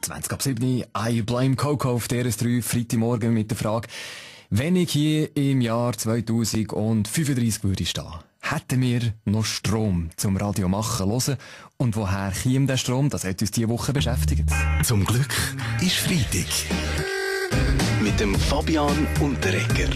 20 ab 7, I Blame Coco auf DRS3, Freitagmorgen mit der Frage, wenn ich hier im Jahr 2035 würde stehen, hätten wir noch Strom zum Radio machen hören? Und woher käme der Strom? Das hat uns diese Woche beschäftigt. Zum Glück ist Freitag. Mit dem Fabian Unterreger.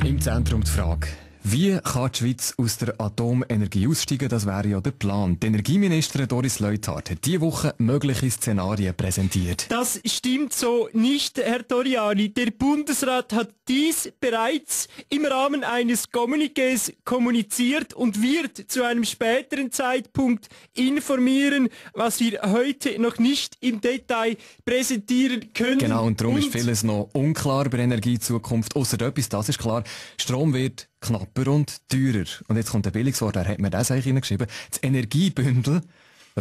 Im Zentrum die Frage: Wie kann die Schweiz aus der Atomenergie aussteigen? Das wäre ja der Plan. Die Energieministerin Doris Leuthard hat diese Woche mögliche Szenarien präsentiert. Das stimmt so nicht, Herr Toriani. Der Bundesrat hat dies bereits im Rahmen eines Kommuniqués kommuniziert und wird zu einem späteren Zeitpunkt informieren, was wir heute noch nicht im Detail präsentieren können. Genau, und darum ist vieles noch unklar bei der Energiezukunft. Ausser etwas, das ist klar: Strom wird knapper und teurer. Und jetzt kommt der Billigwort, wer hat mir das eigentlich hineingeschrieben? Das Energiebündel.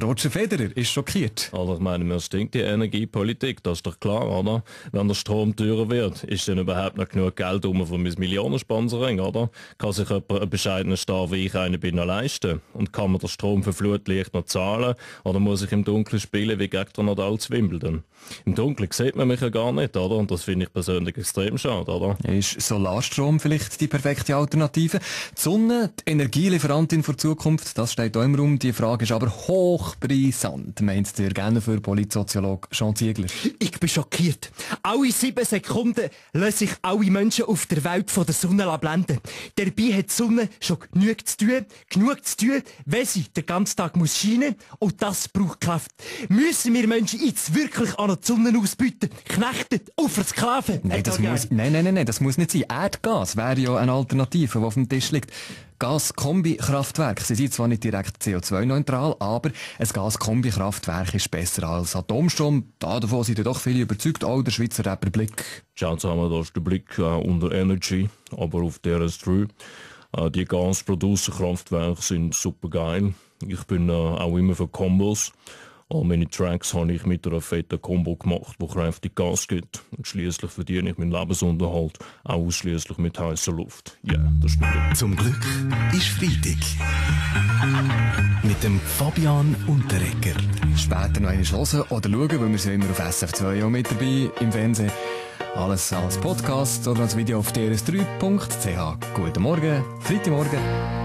Roger Federer ist schockiert. Also ich meine, mir stinkt die Energiepolitik, das ist doch klar, oder? Wenn der Strom teurer wird, ist dann überhaupt noch genug Geld für mein Millionensponsoring, oder? Kann sich jemand einen bescheidenen Star wie ich einen bin noch leisten? Und kann man den Strom für Flutlicht noch zahlen? Oder muss ich im Dunkeln spielen wie gegen Nadal zu Wimbledon? Im Dunkeln sieht man mich ja gar nicht, oder? Und das finde ich persönlich extrem schade, oder? Ist Solarstrom vielleicht die perfekte Alternative? Die Sonne, die Energielieferantin für die Zukunft, das steht auch im Raum. Die Frage ist aber hochbrisant, meint der Genfer Politsoziologe Jean Ziegler. Ich bin schockiert. Alle 7 Sekunden lassen sich alle Menschen auf der Welt von der Sonne blenden. Dabei hat die Sonne schon genug zu tun, wenn sie den ganzen Tag muss scheinen, und das braucht Kraft. Müssen wir Menschen jetzt wirklich an die Sonne ausbieten? Knechtet, auf Sklaven? Nein, das muss nicht sein. Erdgas wäre ja eine Alternative, die auf dem Tisch liegt. Gas-Kombi-Kraftwerke, sie sind zwar nicht direkt CO2-neutral, aber ein Gas-Kombi-Kraftwerk ist besser als Atomstrom. Davon sind ja doch viele überzeugt, auch der Schweizer Rapper Blick. Schauen Sie mal, da ist der Blick unter Energy, aber auf DRS3. Die Gas-Producer-Kraftwerke sind super geil. Ich bin auch immer für Kombos. All meine Tracks habe ich mit einer fetten Combo gemacht, die kräftig Gas gibt. Und schliesslich verdiene ich meinen Lebensunterhalt auch ausschliesslich mit heißer Luft. Ja, yeah, das stimmt. Zum Glück ist Freitag. Mit dem Fabian Unterreger. Später noch einmal hören oder schauen, weil wir sind immer auf SF2 auch mit dabei im Fernsehen. Alles als Podcast oder als Video auf drs3.ch. Guten Morgen, Freitagmorgen.